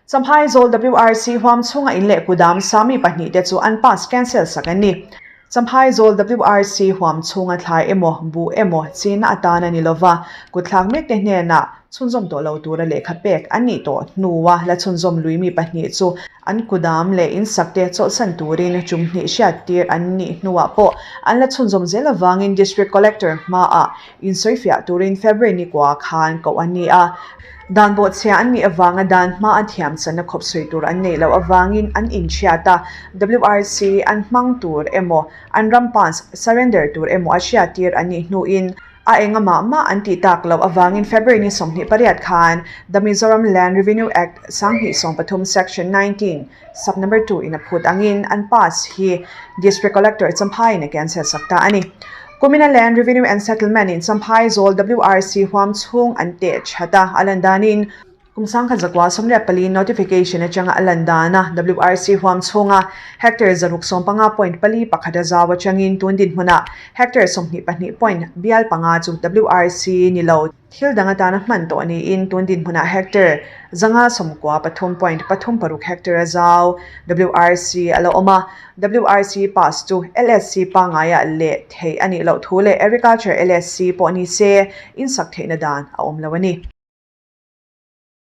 Champhai Zawl WRC huam chhunga in leh kudam Sami pahnihte chu an pass cancel sak an ni. Champhai Zawl WRC huam chhunga thlai emaw, buh emaw china atan a ni lova, kutthlak mekte hnenah chhunzawm tawh lo tura lehkha pek an nih tawh hnua la chhunzawm lui mi pahnih chu an kudam leh insakte chawlhsan turin tum hnih hriattir an nih hnuah pawh an la chhunzawm zel avangin District Collector hmaah insawifiah turin February nikua khan koh an ni a. Dan bawhchhia an nih avanga dan hma a thiam channa khawp sawi tur an neih loh avangin an inchhiat a, WRC an hmang tur emaw, an ram pass surrender tur emaw a hriattir an nih hnuin a enga mah mah an tih tak loh avangin February ni 28 khan The Mizoram Land Revenue Act 2013 Section 19 Sub Number 2 in a phut angin an pass hi District Collector Champhaiin a cancel sak ta a ni. Kumina Land Revenue and Settlement in Champhai Zawl WRC huam chhung an teh that a, a lan danin kum 1914 notification atanga a lan dana WRC huam chhunga hectare 615.41 a zau atangin tun dinhmunah hectare 22 point bial panga chu WRC ni lo. Thil dang atana hman tawh niin tun dinhmunah hectare 593.36 hectare a zau WRC a la awm a. WRC pass chu LSC pangaiah leh theih a nih loh thu leh Agriculture LSC pawh ni se insak theihna dan a awm lo a ni.